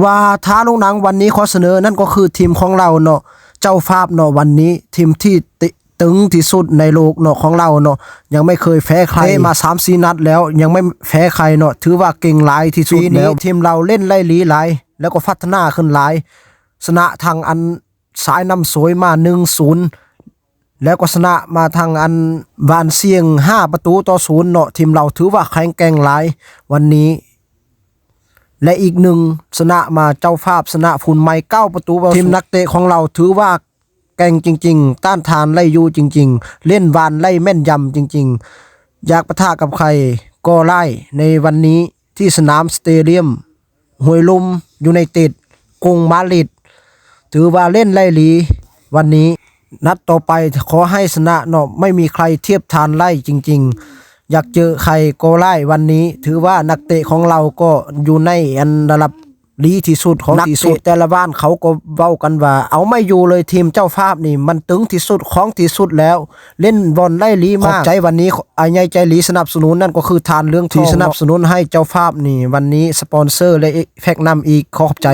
ວ່າທ້າລົງໜັງວັນນີ້ຂໍສະເໜີນັ້ນກໍຄືທີມຂອງລາວເນາະ ເຈົ້າພາບເນາະ ວັນນີ້ທີມທີ່ ຕຶງທີ່ສຸດໃນໂລກເນາະ ຂອງລາວເນາະ ຍັງໄມ່ເຄີຍແພ້ໃຄ ເຕະມາສາມສີ່ນັດແລ້ວ ຍັງໄມ່ແພ້ໃຄເນາະ ຖືວ່າເກັ່ງຫຼາຍທີ່ສຸດແລ້ວ ປີນີ້ທີມລາວເຫຼັ້ນໄລ່ລີຫຼາຍ ແລ້ວກໍພັດທະນາຂຶ້ນຫຼາຍ ຊະນະທາງອັນສາຍນ້ຳໂສຍມາໜຶ່ງສູນ ແລ້ວກໍຊະນະມາທາງອັນບານຊຽງຫ້າປະຕູຕໍ່ສູນເນາະ ທີມລາວຖືວ່າແຂງແກ່ງຫຼາຍວັນນີ້ ແລະ ອີກໜຶ່ງ ຊະນະມາເຈົ້າພາບ ຊະນະຝຸ່ນໄໝເກົ້າປະຕູຕໍ່ສູນ ທີມນັກເຕະຂອງລາວຖືວ່າ ແກ່ງຈິງໆ ຕ້ານທານໄດ້ຢູ່ຈິງໆ ເຫຼັ້ນວານໄດ້ແມ່ນຢຳຈິງໆ ຢາກປະທະກັບໃຜກໍໄດ້ໃນວັນນີ້ ທີ່ສະໜາມສະເຕດຽມຫ້ວຍລຸ່ມ ຢູໄນເຕັດ ກຸງມາດຣິດ ຖືວ່າເຫຼັ້ນໄດ້ດີວັນນີ້ ນັດຕໍ່ໄປຂໍໃຫ້ຊະນະເນາະ ໄມ່ມີໃຄທຽບທານໄດ້ຈິງໆ ຢາກເຈີໃຄກໍໄດ້ວັນນີ້ ຖືວ່ານັກເຕະຂອງລາວກໍຢູ່ໃນອັນລະດັບ ດີທີ່ສຸດຂອງທີ່ສຸດ ແຕ່ລະບ້ານເຂົາກໍເວົ້າກັນວ່າ ເອົາໄມ້ຢູ່ເລີຍ ທີມເຈົ້າພາບນີ້ມັນຕຶງທີ່ສຸດຂອງທີ່ສຸດແລ້ວ ເຫຼັ້ນບອນໄດ້ດີມາກ ຂອບໃຈວັນນີ້ອ້າຍໃຫຍ່ໃຈດີສະໜັບສະໜູນ ນັ້ນກໍຄືທ່ານເລື່ອງທອງ ທີ່ສະໜັບສະໜູນໃຫ້ເຈົ້າພາບນີ້ ວັນນີ້ສະປອນເຊີ ແລະ ແພັກນ້ຳອີກ ຂໍຂອບໃຈ.